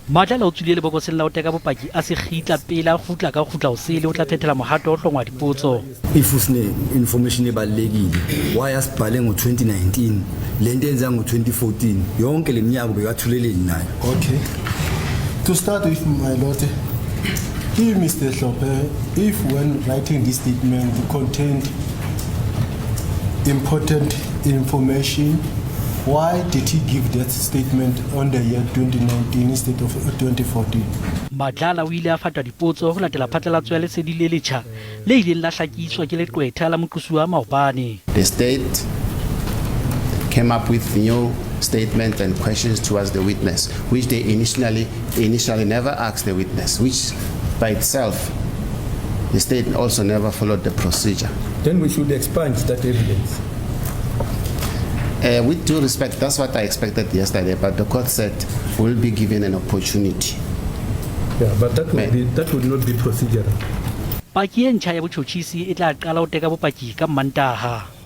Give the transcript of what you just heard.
Madlala o tswile lebokoseng la ho teka bopaki a se kgitla pele a kgutla ka kgutla osele o tla phethela mohato o hlongwa dipotso. If usine information ebalulekile, why asibhale ngo-2019 lento eyenzeka ngo-2014? Yonke le minyaka bekathuleleni nayo? Okay. To start with, my lord, if Mr. Hlophe, if when writing this statement contained important information, why did he give that statement on the year 2019 instead of 2014? Madlala o ile a fatwa dipotso ho latela phatlalatso ya lesedi le letjha le ileng la hlakiswa ke leqwetha la moqosuwa maobane. The state came up with new statements and questions towards the witness, which they initially never asked the witness, which by itself, the state also never followed the procedure. Then we should expunge that evidence. With due respect, that's what I expected yesterday, but the court said we'll be given an opportunity. Yeah, but that would not be procedural. Paki e ntjha ya botjhotjhisi e tla qala ho teka bopaki ka Mmantaha.